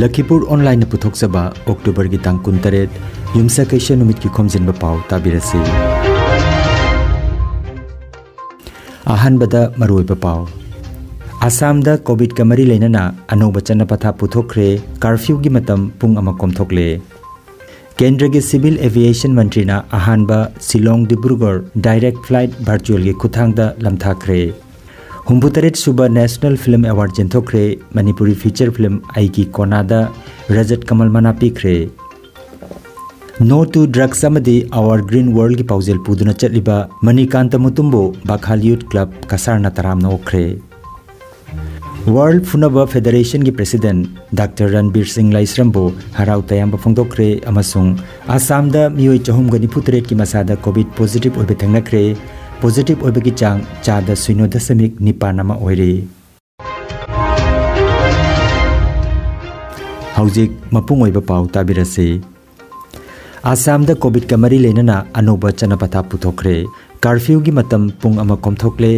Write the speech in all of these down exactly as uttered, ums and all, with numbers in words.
ꯂꯈꯤꯄꯨꯔ ꯑꯣꯟꯂꯥꯏꯟꯅ ꯄꯨꯊꯣꯛꯆꯕ ꯑꯣꯛꯇꯣꯕꯔꯒꯤ ꯇꯥꯡ ꯀꯨꯟꯇꯔꯦꯠ, ꯌꯨꯝꯁꯀꯩꯁ ꯅꯨꯃꯤꯠꯀꯤ ꯈꯣꯝꯖꯤꯟꯕ ꯄꯥꯎ ꯇꯥꯕꯤꯔꯁꯤ꯫ ꯑꯍꯥꯟꯕꯗ ꯃꯔꯨꯑꯣꯏꯕ ꯄꯥꯎ꯫ ꯑꯁꯥꯝꯗ ꯀꯣꯚꯤꯗꯀ ꯃꯔꯤ ꯂꯩꯅꯅ ꯑꯅꯧꯕ ꯆꯠꯅ ꯄꯊꯥꯞ ꯄꯨꯊꯣꯛꯈ꯭ꯔꯦ꯫ ꯀꯥꯔꯐ꯭ꯌꯨꯒꯤ ꯃꯇꯝ ꯄꯨꯡ ꯑꯃ ꯀꯣꯝꯊꯣꯛꯂꯦ꯫ ꯀꯦꯟꯗ꯭ꯔꯒꯤ ꯁꯤꯚꯤꯜ ꯑꯦꯚꯤꯌꯦꯁꯟ ꯃꯟꯇ꯭ꯔꯤꯅ ꯑꯍꯥꯟꯕ ꯁꯤꯂꯣꯡ ꯗꯤꯕ꯭ꯔꯨꯒꯔ ꯗꯥꯏꯔꯦꯛ ꯐ꯭ꯂꯥꯏꯠ ꯚꯔꯆꯨꯑꯦꯜꯒꯤ ꯈꯨꯠꯊꯥꯡꯗ ꯂꯝꯊꯥꯈ꯭ꯔꯦ꯫ ꯍꯨꯝꯐꯨꯇꯔꯦꯠ ꯁꯨꯕ ꯅꯦꯁꯅꯦꯜ ꯐꯤꯜꯝ ꯑꯦꯋꯥꯔꯗ ꯌꯦꯟꯊꯣꯛꯈ꯭ꯔꯦ꯫ ꯃꯅꯤꯄꯨꯔꯤ ꯐꯤꯆꯔ ꯐꯤꯜꯝ ꯑꯩꯒꯤ ꯀꯣꯅꯥꯗ ꯔꯖꯠ ꯀꯃꯜ ꯃꯅꯥ ꯄꯤꯈ꯭ꯔꯦ꯫ No to Drugs ꯑꯃꯗꯤ Our Green Worldꯒꯤ ꯄꯥꯎꯖꯦꯜ ꯄꯨꯗꯨꯅ ꯆꯠꯂꯤꯕ ꯃꯅꯤꯀꯥꯟꯇ ꯃꯨꯇꯨꯝꯕꯨ ꯕꯈꯥꯜ ꯌꯨꯊ ꯀ꯭ꯂꯕ ꯀꯁꯥꯔꯅ ꯇꯔꯥꯝꯅ ꯑꯣꯛꯈ꯭ꯔꯦ꯫ ꯋꯥꯔꯜꯗ ꯐꯨꯅꯕ ꯐꯦꯗꯔꯦꯁꯟꯒꯤ ꯄ꯭ꯔꯦꯁꯤꯗꯦꯟꯠ ꯗꯥꯛꯇꯔ ꯔꯟꯕꯤꯔ ꯁꯤꯡ ꯂꯥꯏꯁ꯭ꯔꯝꯕꯨ ꯍꯔꯥꯎ ꯇꯌꯥꯝꯕ ꯐꯣꯡꯗꯣꯛꯈ꯭ꯔꯦ ꯑꯃꯁꯨꯡ ꯑꯁꯥꯝꯗ ꯃꯤꯑꯣꯏ ꯆꯍꯨꯝꯒ ꯅꯤꯐꯨ ꯇꯔꯦꯠꯀꯤ ꯃꯁꯥꯗ ꯀꯣꯚꯤꯗ ꯄꯣꯖꯤꯇꯤꯚ ꯑꯣꯏꯕ ꯊꯦꯡꯅꯈ꯭ꯔꯦ꯫ ꯄꯣꯖꯤꯇꯤꯚ ꯑꯣꯏꯕꯒꯤ ꯆꯥꯡ ꯆꯥꯗ ꯁꯤꯅꯣ ꯗꯁꯃꯤꯛ ꯅꯤꯄꯥꯟ ꯑꯃ ꯑꯣꯏꯔꯤ꯫ ꯍꯧꯖꯤꯛ ꯃꯄꯨꯡ ꯑꯣꯏꯕ ꯄꯥꯎ ꯇꯥꯕꯤꯔꯁꯤ꯫ ꯑꯁꯥꯝꯗ ꯀꯣꯚꯤꯗꯀ ꯃꯔꯤ ꯂꯩꯅꯅ ꯑꯅꯧꯕ ꯆꯠꯅ ꯄꯊꯥꯞ ꯄꯨꯊꯣꯛꯈ꯭ꯔꯦ꯫ ꯀꯥꯔꯐ꯭ꯌꯨꯒꯤ ꯃꯇꯝ ꯄꯨꯡ ꯑꯃ ꯀꯣꯝꯊꯣꯛꯂꯦ꯫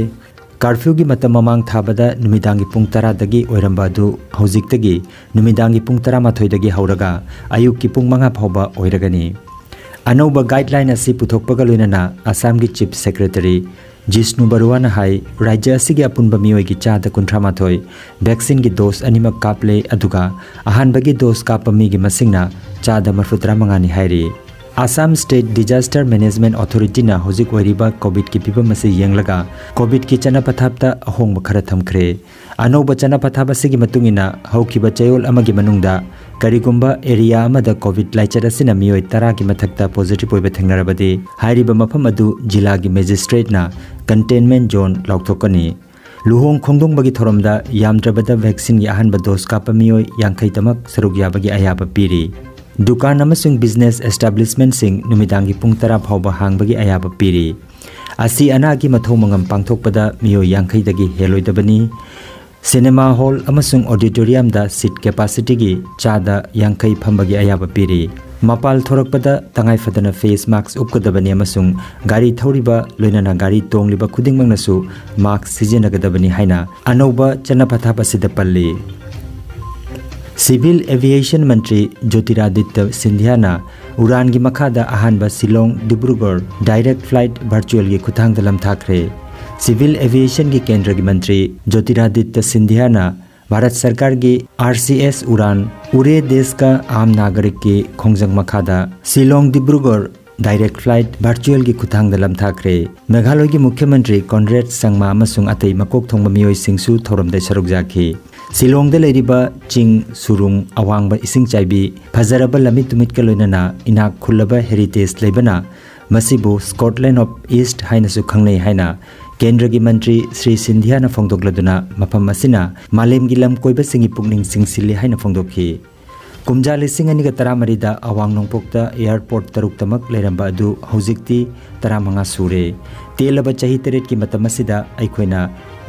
ꯀꯥꯔꯐ꯭ꯌꯨꯒꯤ ꯃꯇꯝ ꯃꯃꯥꯡ ꯊꯥꯕꯗ ꯅꯨꯃꯤꯗꯥꯡꯒꯤ ꯄꯨꯡ ꯇꯔꯥꯗꯒꯤ ꯑꯣꯏꯔꯝꯕ ꯑꯗꯨ ꯍꯧꯖꯤꯛꯇꯒꯤ ꯅꯨꯃꯤꯗꯥꯡꯒꯤ ꯄꯨꯡ ꯇꯔꯥꯃꯥꯊꯣꯏꯗꯒꯤ ꯍꯧꯔꯒ ꯑꯌꯨꯛꯀꯤ ꯄꯨꯡ ꯃꯉꯥ ꯐꯥꯎꯕ ꯑꯣꯏꯔꯒꯅꯤ꯫ ꯑꯅꯧꯕ ꯒꯥꯏꯗꯂꯥꯏꯟ ꯑꯁꯤ ꯄꯨꯊꯣꯛꯄꯒ ꯂꯣꯏꯅꯅ ꯑꯁꯥꯝꯒꯤ ꯆꯤꯐ ꯁꯦꯀ꯭ꯔꯦꯇꯔꯤ ꯖꯤꯁꯅꯨ ꯕꯔꯨꯋꯥꯅ ꯍꯥꯏ, ꯔꯥꯖ꯭ꯌ ꯑꯁꯤꯒꯤ ꯑꯄꯨꯟꯕ ꯃꯤꯑꯣꯏꯒꯤ ꯆꯥꯗ ꯀꯨꯟꯊ꯭ꯔꯥ ꯃꯥꯊꯣꯏ ꯚꯦꯛꯁꯤꯟꯒꯤ ꯗꯣꯁ ꯑꯅꯤꯃꯛ ꯀꯥꯞꯂꯦ, ꯑꯗꯨꯒ ꯑꯍꯥꯟꯕꯒꯤ ꯗꯣꯁ ꯀꯥꯞꯄ ꯃꯤꯒꯤ ꯃꯁꯤꯡꯅ ꯆꯥꯗ ꯃꯔꯐꯨ ꯇꯔꯥꯃꯉꯥꯅꯤ ꯍꯥꯏꯔꯤ꯫ ꯑꯁꯥꯝ ꯁ꯭ꯇꯦꯠ ꯗꯤꯖꯥꯁꯇꯔ ꯃꯦꯅꯦꯖꯃꯦꯟꯠ ꯑꯣꯊꯣꯔꯤꯇꯤꯅ ꯍꯧꯖꯤꯛ ꯑꯣꯏꯔꯤꯕ ꯀꯣꯚꯤꯗꯀꯤ ꯐꯤꯕꯝ ꯑꯁꯤ ꯌꯦꯡꯂꯒ ꯀꯣꯚꯤꯗꯀꯤ ꯆꯠꯅ ꯄꯊꯥꯞꯇ ꯑꯍꯣꯡꯕ ꯈꯔ ꯊꯝꯈ꯭ꯔꯦ꯫ ꯑꯅꯧꯕ ꯆꯠꯅ ꯄꯊꯥꯞ ꯑꯁꯤꯒꯤ ꯃꯇꯨꯡ ꯏꯟꯅ ꯍꯧꯈꯤꯕ ꯆꯌꯣꯜ ꯑꯃꯒꯤ ꯃꯅꯨꯡꯗ ꯀꯔꯤꯒꯨꯝꯕ ꯑꯦꯔꯤꯌꯥ ꯑꯃꯗ ꯀꯣꯚꯤꯗ ꯂꯥꯏꯆꯠ ꯑꯁꯤꯅ ꯃꯤꯑꯣꯏ ꯇꯔꯥꯒꯤ ꯃꯊꯛꯇ ꯄꯣꯖꯤꯇꯤꯚ ꯑꯣꯏꯕ ꯊꯦꯡꯅꯔꯕꯗꯤ ꯍꯥꯏꯔꯤꯕ ꯃꯐꯝ ꯑꯗꯨ ꯖꯤꯂꯥꯒꯤ ꯃꯦꯖꯤꯁꯇ꯭ꯔꯦꯠꯅ ꯀꯟꯇꯦꯟꯃꯦꯟꯠ ꯖꯣꯟ ꯂꯥꯎꯊꯣꯛꯀꯅꯤ꯫ ꯂꯨꯍꯣꯡ ꯈꯣꯡꯗꯣꯡꯕꯒꯤ ꯊꯧꯔꯝꯗ ꯌꯥꯝꯗ꯭ꯔꯕꯗ ꯚꯦꯛꯁꯤꯟꯒꯤ ꯑꯍꯥꯟꯕ ꯗꯣꯁ ꯀꯥꯞꯄ ꯃꯤꯑꯣꯏ ꯌꯥꯡꯈꯩꯗꯃꯛ ꯁꯔꯨꯛ ꯌꯥꯕꯒꯤ ꯑꯌꯥꯕ ꯄꯤꯔꯤ꯫ ꯗꯨꯀꯥꯟ ꯑꯃꯁꯨꯡ ꯕꯤꯖꯤꯅꯦꯁ ꯑꯦꯁꯇꯥꯕ꯭ꯂꯤꯁꯃꯦꯟꯠꯁꯤꯡ ꯅꯨꯃꯤꯗꯥꯡꯒꯤ ꯄꯨꯡ ꯇꯔꯥ ꯐꯥꯎꯕ ꯍꯥꯡꯕꯒꯤ ꯑꯌꯥꯕ ꯄꯤꯔꯤ꯫ ꯑꯁꯤ ꯑꯅꯥꯒꯤ ꯃꯊꯧ ꯃꯉꯝ ꯄꯥꯡꯊꯣꯛꯄꯗ ꯃꯤꯑꯣꯏ ꯌꯥꯡꯈꯩꯗꯒꯤ ꯍꯦꯜꯂꯣꯏꯗꯕꯅꯤ꯫ ꯁꯤꯅꯦꯃꯥ ꯍꯣꯜ ꯑꯃꯁꯨꯡ ꯑꯣꯗꯤꯇꯣꯔꯤꯌꯝꯗ ꯁꯤꯠ ꯀꯦꯄꯥꯁꯤꯇꯤꯒꯤ ꯆꯥꯗ ꯌꯥꯡꯈꯩ ꯐꯝꯕꯒꯤ ꯑꯌꯥꯕ ꯄꯤꯔꯤ꯫ ꯃꯄꯥꯟ ꯊꯣꯔꯛꯄꯗ ꯇꯉꯥꯏ ꯐꯗꯅ ꯐꯦꯁ ꯃꯥꯁꯛ ꯎꯞꯀꯗꯕꯅꯤ ꯑꯃꯁꯨꯡ ꯒꯥꯔꯤ ꯊꯧꯔꯤꯕ, ꯂꯣꯏꯅꯅ ꯒꯥꯔꯤ ꯇꯣꯡꯂꯤꯕ ꯈꯨꯗꯤꯡꯃꯛꯅꯁꯨ ꯃꯥꯁꯛ ꯁꯤꯖꯤꯟꯅꯒꯗꯕꯅꯤ ꯍꯥꯏꯅ ꯑꯅꯧꯕ ꯆꯠꯅ ꯄꯊꯥꯞ ꯑꯁꯤꯗ ꯄꯜꯂꯤ꯫ Civil Aviation ꯃꯟꯇ꯭ꯔꯤ ꯖꯣꯇꯤꯔꯥꯗꯤꯇ꯭ꯌ ꯁꯤꯟꯙꯤꯌꯥꯅ ꯎꯔꯥꯟꯒꯤ ꯃꯈꯥꯗ ꯑꯍꯥꯟꯕ ꯁꯤꯂꯣꯡ ꯗꯤꯕ꯭ꯔꯨꯒꯔ direct flight virtualꯒꯤ ꯈꯨꯠꯊꯥꯡꯗ ꯂꯝꯊꯥꯈ꯭ꯔꯦ꯫ Civil Aviationꯒꯤ ꯀꯦꯟꯗ꯭ꯔꯒꯤ ꯃꯟꯇ꯭ꯔꯤ ꯖꯣꯇꯤꯔꯥꯗꯤꯇ꯭ꯌ ꯁꯤꯟꯙꯤꯌꯥꯅ ꯚꯥꯔꯠ ꯁꯔꯀꯥꯔꯒꯤ RCS ꯎꯔꯥꯟ ꯎꯔꯦ ꯗꯦꯁ ꯀꯥ ꯑꯥꯝ ꯅꯥꯒꯔꯤꯛꯀꯤ ꯈꯣꯡꯖꯪ ꯃꯈꯥꯗ ꯁꯤꯂꯣꯡ ꯗꯤꯕ꯭ꯔꯨꯒꯔ direct flight virtualꯒꯤ ꯈꯨꯠꯊꯥꯡꯗ ꯂꯝꯊꯥꯈ꯭ꯔꯦ꯫ ꯃꯦꯘꯥꯂꯣꯏꯒꯤ ꯃꯨꯈ꯭ꯌ ꯃꯟꯇ꯭ꯔꯤ ꯀꯣꯟꯔꯦꯗ ꯁꯪꯃꯥ ꯑꯃꯁꯨꯡ ꯑꯇꯩ ꯃꯀꯣꯛ ꯊꯣꯡꯕ ꯃꯤꯑꯣꯏꯁꯤꯡꯁꯨ ꯊꯧꯔꯝꯗ ꯁꯔꯨꯛ ꯌꯥꯈꯤ꯫ ꯁꯤꯂꯣꯡꯗ ꯂꯩꯔꯤꯕ ꯆꯤꯡ, ꯁꯨꯔꯨꯡ, ꯑꯋꯥꯡꯕ ꯏꯁꯤꯡ ꯆꯥꯏꯕꯤ, ꯐꯖꯔꯕ ꯂꯝꯃꯤꯠ ꯇꯨꯃꯤꯠꯀ ꯂꯣꯏꯅꯅ ꯏꯅꯥꯛ ꯈꯨꯜꯂꯕ heritage ꯂꯩꯕꯅ ꯃꯁꯤꯕꯨ Scotland of East ꯍꯥꯏꯅꯁꯨ ꯈꯪꯅꯩ ꯍꯥꯏꯅ ꯀꯦꯟꯗ꯭ꯔꯒꯤ ꯃꯟꯇ꯭ꯔꯤ ꯁ꯭ꯔꯤ ꯁꯤꯟꯙꯤꯌꯥꯅ ꯐꯣꯡꯗꯣꯛꯂꯗꯨꯅ ꯃꯐꯝ ꯑꯁꯤꯅ ꯃꯥꯂꯦꯝꯒꯤ ꯂꯝ ꯀꯣꯏꯕꯁꯤꯡꯒꯤ ꯄꯨꯛꯅꯤꯡ ꯆꯤꯡꯁꯤꯜꯂꯤ ꯍꯥꯏꯅ ꯐꯣꯡꯗꯣꯛꯈꯤ꯫ ꯀꯨꯝꯖꯥ ꯂꯤꯁꯤꯡ ꯑꯅꯤꯒ ꯇꯔꯥꯃꯔꯤꯗ ꯑꯋꯥꯡ ꯅꯣꯡꯄꯣꯛꯇ airport ꯇꯔꯨꯛꯇꯃꯛ ꯂꯩꯔꯝꯕ ꯑꯗꯨ ꯍꯧꯖꯤꯛꯇꯤ ꯇꯔꯥꯃꯉꯥ ꯁꯨꯔꯦ꯫ ꯇꯦꯜꯂꯕ ꯆꯍꯤ ꯇꯔꯦꯠꯀꯤ ꯃꯇꯝ ꯑꯁꯤꯗ ꯑꯩꯈꯣꯏꯅ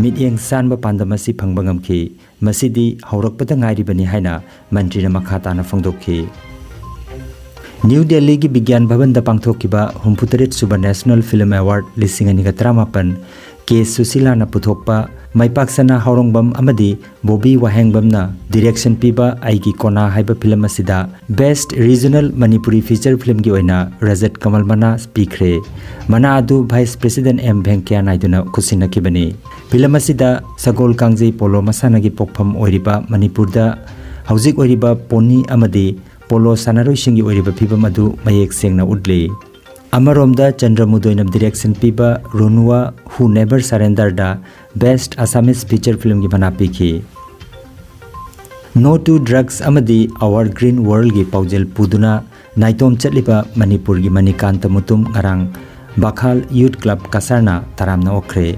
ꯃꯤꯠꯌꯦꯡ ꯁꯥꯟꯕ ꯄꯥꯟꯗꯝ ꯑꯁꯤ ꯐꯪꯕ ꯉꯝꯈꯤ꯫ ꯃꯁꯤꯗꯤ ꯍꯧꯔꯛꯄꯗ ꯉꯥꯏꯔꯤꯕꯅꯤ ꯍꯥꯏꯅ ꯃꯟꯇ꯭ꯔꯤꯅ ꯃꯈꯥ ꯇꯥꯅ ꯐꯣꯡꯗꯣꯛꯈꯤ꯫ ꯅ꯭ꯌꯨ ꯗꯦꯜꯂꯤꯒꯤ ꯕꯤꯒ꯭ꯌꯥꯟ ꯚꯕꯟꯗ ꯄꯥꯡꯊꯣꯛꯈꯤꯕ ꯍꯨꯝꯐꯨꯇꯔꯦꯠ ꯁꯨꯕ National Film Award ꯂꯤꯁꯤꯡ ꯑꯅꯤꯒ ꯇꯔꯥꯃꯥꯄꯟ ꯀꯦ ꯁꯨꯁꯤꯂꯥꯅ ꯄꯨꯊꯣꯛꯄ ꯃꯥꯏꯄꯥꯛꯁꯅꯥ ꯍꯥꯎꯔꯣꯡꯕꯝ ꯑꯃꯗꯤ ꯕꯣꯕꯤ ꯋꯥꯍꯦꯡꯕꯝꯅ direction ꯄꯤꯕ ꯑꯩꯒꯤ ꯀꯣꯅꯥ ꯍꯥꯏꯕ film ꯑꯁꯤꯗ Best Regional Manipuri Feature Filmꯒꯤ ꯑꯣꯏꯅ ꯔꯖꯠ ꯀꯃꯜ ꯃꯅꯥ ꯄꯤꯈ꯭ꯔꯦ꯫ ꯃꯅꯥ ꯑꯗꯨ Vice President ꯑꯦꯝ ꯚꯦꯡꯀꯌꯥ ꯅꯥꯏꯗꯨꯅ ꯈꯨꯠꯁꯤꯟꯅꯈꯤꯕꯅꯤ꯫ Film ꯑꯁꯤꯗ ꯁꯒꯣꯜ ꯀꯥꯡꯖꯩ ꯄꯣꯂꯣ ꯃꯁꯥꯟꯅꯒꯤ ꯄꯣꯛꯐꯝ ꯑꯣꯏꯔꯤꯕ ꯃꯅꯤꯄꯨꯔꯗ ꯍꯧꯖꯤꯛ ꯑꯣꯏꯔꯤꯕ pony ꯑꯃꯗꯤ ꯄꯣꯂꯣ ꯁꯥꯟꯅꯔꯣꯏꯁꯤꯡꯒꯤ ꯑꯣꯏꯔꯤꯕ ꯐꯤꯕꯝ ꯑꯗꯨ ꯃꯌꯦꯛ ꯁꯦꯡꯅ ꯎꯠꯂꯤ꯫ ꯑꯃꯔꯣꯝꯗ ꯆꯟꯗ꯭ꯔꯃꯨꯗꯣꯏꯅ direction ꯄꯤꯕ ꯔꯣꯅꯨꯋꯥ Who Never Surrenderꯗ Best Assamese Feature Filmꯒꯤ ꯃꯅꯥ ꯄꯤꯈꯤ꯫ No to Drugs ꯑꯃꯗꯤ Our Green Worldꯒꯤ ꯄꯥꯎꯖꯦꯜ ꯄꯨꯗꯨꯅ ꯅꯥꯏꯇꯣꯝ ꯆꯠꯂꯤꯕ ꯃꯅꯤꯄꯨꯔꯒꯤ ꯃꯅꯤꯀꯥꯟꯇ ꯃꯨꯇꯨꯝ ꯉꯔꯥꯡ ꯕꯈꯥꯜ Youth Club ꯀꯁꯥꯔꯅ ꯇꯔꯥꯝꯅ ꯑꯣꯛꯈ꯭ꯔꯦ꯫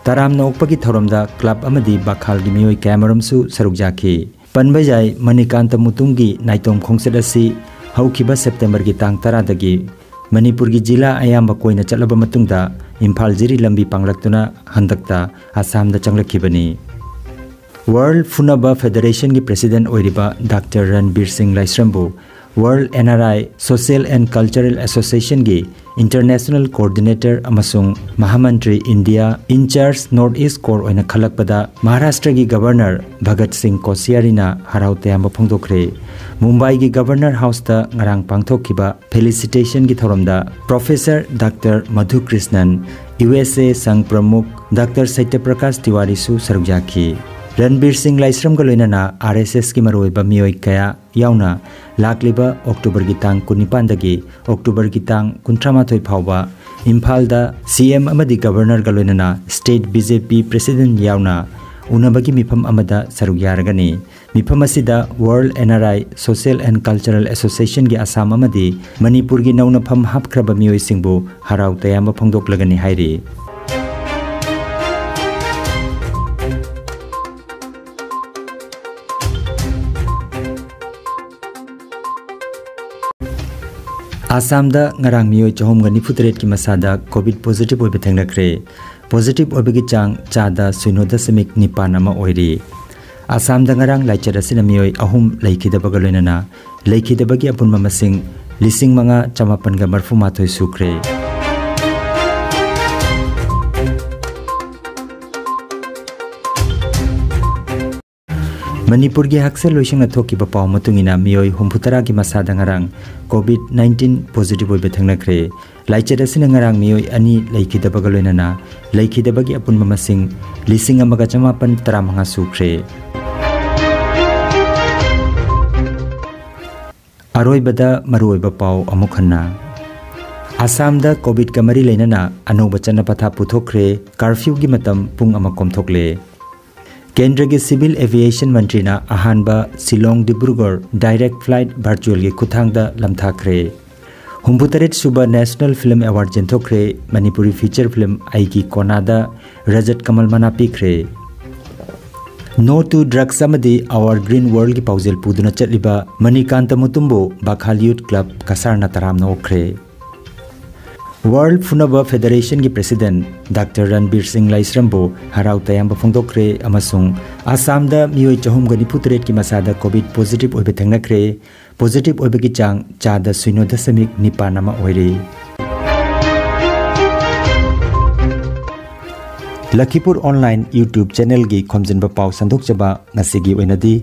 ꯇꯔꯥꯝꯅ ꯑꯣꯛꯄꯒꯤ ꯊꯧꯔꯝꯗ club ꯑꯃꯗꯤ ꯕꯈꯥꯜꯒꯤ ꯃꯤꯑꯣꯏ ꯀꯌꯥꯃꯔꯨꯝꯁꯨ ꯁꯔꯨꯛ ꯌꯥꯈꯤ꯫ ꯄꯟꯕ ꯌꯥꯏ, ꯃꯅꯤꯀꯥꯟꯇ ꯃꯨꯇꯨꯝꯒꯤ ꯅꯥꯏꯇꯣꯝ ꯈꯣꯡꯆꯠ ꯑꯁꯤ ꯍꯧꯈꯤꯕ Septemberꯒꯤ ꯇꯥꯡ ꯇꯔꯥꯗꯒꯤ ꯃꯅꯤꯄꯨꯔꯒꯤ ꯖꯤꯂꯥ ꯑꯌꯥꯝꯕ ꯀꯣꯏꯅ ꯆꯠꯂꯕ ꯃꯇꯨꯡꯗ ꯏꯝꯐꯥꯜ ꯖꯤꯔꯤ ꯂꯝꯕꯤ ꯄꯥꯡꯂꯛꯇꯨꯅ ꯍꯟꯗꯛꯇ ꯑꯁꯥꯝꯗ ꯆꯪꯂꯛꯈꯤꯕꯅꯤ꯫ World ꯐꯨꯅꯕ Federationꯒꯤ President ꯑꯣꯏꯔꯤꯕ Doctor ꯔꯟꯕꯤꯔ ꯁꯤꯡ ꯂꯥꯏꯁ꯭ꯔꯝꯕꯨ World N R I Social and Cultural Association ꯒꯤ International Coordinator ꯑꯃꯁꯨꯡ ꯃꯍꯥꯃꯟꯇ꯭ꯔꯤ India in charge North East Corps ꯑꯣꯏꯅ ꯈꯜꯂꯛꯄꯗ ꯃꯍꯥꯔꯥꯁꯇ꯭ꯔꯒꯤ Governor ꯚꯒꯠ ꯁꯤꯡ ꯀꯣꯁꯤꯌꯥꯔꯤꯅ ꯍꯔꯥꯎ ꯇꯌꯥꯝꯕ ꯐꯣꯡꯗꯣꯛꯈ꯭ꯔꯦ꯫ ꯃꯨꯝꯕꯥꯏꯒꯤ Governor House ꯇ ꯉꯔꯥꯡ ꯄꯥꯡꯊꯣꯛꯈꯤꯕ felicitation ꯒꯤ ꯊꯧꯔꯝꯗ Professor Doctor Madhu Krishnan, U S A Sangh Pramukh Doctor Satya Prakash ꯇꯤꯋꯥꯔꯤꯁꯨ ꯁꯔꯨꯛ ꯌꯥꯈꯤ꯫ ꯔꯟꯕꯤꯔ ꯁꯤꯡ ꯂꯥꯏꯁ꯭ꯔꯝꯒ ꯂꯣꯏꯅꯅ R S S ꯀꯤ ꯃꯔꯨꯑꯣꯏꯕ ꯃꯤꯑꯣꯏ ꯀꯌꯥ ꯌꯥꯎꯅ ꯂꯥꯛꯂꯤꯕ October ꯒꯤ ꯇꯥꯡ ꯀꯨꯟꯅꯤꯄꯥꯟꯗꯒꯤ October ꯒꯤ ꯇꯥꯡ ꯀꯨꯟꯊ꯭ꯔꯥꯃꯥꯊꯣꯏ ꯐꯥꯎꯕ ꯏꯝꯐꯥꯜꯗ C M ꯑꯃꯗꯤ Governor ꯒ ꯂꯣꯏꯅꯅ State B J P President ꯌꯥꯎꯅ ꯎꯅꯕꯒꯤ ꯃꯤꯐꯝ ꯑꯃꯗ ꯁꯔꯨꯛ ꯌꯥꯔꯒꯅꯤ꯫ ꯃꯤꯐꯝ ꯑꯁꯤꯗ World N R I Social and Cultural Association ꯒꯤ ꯑꯁꯥꯝ ꯑꯃꯗꯤ ꯃꯅꯤꯄꯨꯔꯒꯤ ꯅꯧꯅ ꯐꯝ ꯍꯥꯞꯈ꯭ꯔꯕ ꯃꯤꯑꯣꯏꯁꯤꯡꯕꯨ ꯍꯔꯥꯎ ꯇꯌꯥꯝꯕ ꯐꯣꯡꯗꯣꯛꯂꯒꯅꯤ ꯍꯥꯏꯔꯤ꯫ ꯑꯁꯥꯝꯗ ꯉꯔꯥꯡ ꯃꯤꯑꯣꯏ ꯆꯍꯨꯝꯒ ꯅꯤꯐꯨ ꯇꯔꯦꯠꯀꯤ ꯃꯁꯥꯗ COVID positive ꯑꯣꯏꯕ ꯊꯦꯡꯅꯈ꯭ꯔꯦ꯫ Positive ꯑꯣꯏꯕꯒꯤ ꯆꯥꯡ ꯆꯥꯗ ꯁꯤꯅꯣ ꯗꯁꯃꯤꯛ ꯅꯤꯄꯥꯟ ꯑꯃ ꯑꯣꯏꯔꯤ꯫ ꯑꯁꯥꯝꯗ ꯉꯔꯥꯡ ꯂꯥꯏꯆꯠ ꯑꯁꯤꯅ ꯃꯤꯑꯣꯏ ꯑꯍꯨꯝ ꯂꯩꯈꯤꯗꯕꯒ ꯂꯣꯏꯅꯅ ꯂꯩꯈꯤꯗꯕꯒꯤ ꯑꯄꯨꯟꯕ ꯃꯁꯤꯡ ꯂꯤꯁꯤꯡ ꯃꯉꯥ ꯆꯃꯥꯄꯟꯒ ꯃꯔꯐꯨ ꯃꯥꯊꯣꯏ ꯁꯨꯈ꯭ꯔꯦ꯫ ꯃꯅꯤꯄꯨꯔꯒꯤ ꯍꯛꯁꯦꯜ ꯂꯣꯏꯁꯪꯅ ꯊꯣꯛꯈꯤꯕ ꯄꯥꯎ ꯃꯇꯨꯡ ꯏꯟꯅ ꯃꯤꯑꯣꯏ ꯍꯨꯝꯐꯨ ꯇꯔꯥꯒꯤ ꯃꯁꯥꯗ ꯉꯔꯥꯡ COVID nineteen positive ꯑꯣꯏꯕ ꯊꯦꯡꯅꯈ꯭ꯔꯦ꯫ ꯂꯥꯏꯆꯠ ꯑꯁꯤꯅ ꯉꯔꯥꯡ ꯃꯤꯑꯣꯏ ꯑꯅꯤ ꯂꯩꯈꯤꯗꯕꯒ ꯂꯣꯏꯅꯅ ꯂꯩꯈꯤꯗꯕꯒꯤ ꯑꯄꯨꯟꯕ ꯃꯁꯤꯡ ꯂꯤꯁꯤꯡ ꯑꯃꯒ ꯆꯃꯥꯄꯟ ꯇꯔꯥꯃꯉꯥ ꯁꯨꯈ꯭ꯔꯦ꯫ ꯑꯔꯣꯏꯕꯗ ꯃꯔꯨꯑꯣꯏꯕ ꯄꯥꯎ ꯑꯃꯨꯛ ꯍꯟꯅ꯫ ꯑꯁꯥꯝꯗ COVIDꯀ ꯃꯔꯤ ꯂꯩꯅꯅ ꯑꯅꯧꯕ ꯆꯠꯅ ꯄꯊꯥꯞ ꯄꯨꯊꯣꯛꯈ꯭ꯔꯦ꯫ Curfewꯒꯤ ꯃꯇꯝ ꯄꯨꯡ ꯑꯃ ꯀꯣꯝꯊꯣꯛꯂꯦ꯫ ꯀꯦꯟꯗ꯭ꯔꯒꯤ Civil Aviation ꯃꯟꯇ꯭ꯔꯤꯅ ꯑꯍꯥꯟꯕ ꯁꯤꯂꯣꯡ ꯗꯤꯕ꯭ꯔꯨꯒꯔ direct flight virtualꯒꯤ ꯈꯨꯠꯊꯥꯡꯗ ꯂꯝꯊꯥꯈ꯭ꯔꯦ꯫ ꯍꯨꯝꯐꯨꯇꯔꯦꯠ ꯁꯨꯕ National Film Award ꯆꯦꯟꯊꯣꯛꯈ꯭ꯔꯦ꯫ Manipuri feature film ꯑꯩꯒꯤ ꯀꯣꯅꯥꯗ ꯔꯖꯠ ꯀꯃꯜ ꯃꯅꯥ ꯄꯤꯈ꯭ꯔꯦ꯫ No to Drugs ꯑꯃꯗꯤ Our Green Worldꯒꯤ ꯄꯥꯎꯖꯦꯜ ꯄꯨꯗꯨꯅ ꯆꯠꯂꯤꯕ ꯃꯅꯤꯀꯥꯟꯇ ꯃꯨꯇꯨꯝꯕꯨ ꯕꯈꯥꯜ Youth Club ꯀꯁꯥꯔꯅ ꯇꯔꯥꯝꯅ ꯑꯣꯛꯈ꯭ꯔꯦ꯫ World ꯐꯨꯅꯕ ꯐꯦꯗꯔꯦꯁꯟꯒꯤ ꯄ꯭ꯔꯦꯁꯤꯗꯦꯟꯠ ꯗꯥꯛꯇꯔ ꯔꯟꯕꯤꯔ ꯁꯤꯡ ꯂꯥꯏꯁ꯭ꯔꯝꯕꯨ ꯍꯔꯥꯎ ꯇꯌꯥꯝꯕ ꯐꯣꯡꯗꯣꯛꯈ꯭ꯔꯦ ꯑꯃꯁꯨꯡ ꯑꯁꯥꯝꯗ ꯃꯤꯑꯣꯏ ꯆꯍꯨꯝꯒ ꯅꯤꯐꯨ ꯇꯔꯦꯠꯀꯤ ꯃꯁꯥꯗ ꯀꯣꯚꯤꯗ ꯄꯣꯖꯤꯇꯤꯚ ꯑꯣꯏꯕ ꯊꯦꯡꯅꯈ꯭ꯔꯦ꯫ ꯄꯣꯖꯤꯇꯤꯚ ꯑꯣꯏꯕꯒꯤ ꯆꯥꯡ ꯆꯥꯗ ꯁꯤꯅꯣ ꯗꯁꯃꯤꯛ ꯅꯤꯄꯥꯟ ꯑꯃ ꯑꯣꯏꯔꯦ꯫ ꯂꯈꯤꯄꯨꯔ ꯑꯣꯟꯂꯥꯏꯟ YouTube ꯆꯦꯅꯦꯜꯒꯤ ꯈꯣꯝꯖꯤꯟꯕ ꯄꯥꯎ ꯁꯟꯗꯣꯛꯆꯕ ꯉꯁꯤꯒꯤ ꯑꯣꯏꯅꯗꯤ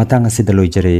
ꯃꯇꯥꯡ ꯑꯁꯤꯗ ꯂꯣꯏꯖꯔꯦ꯫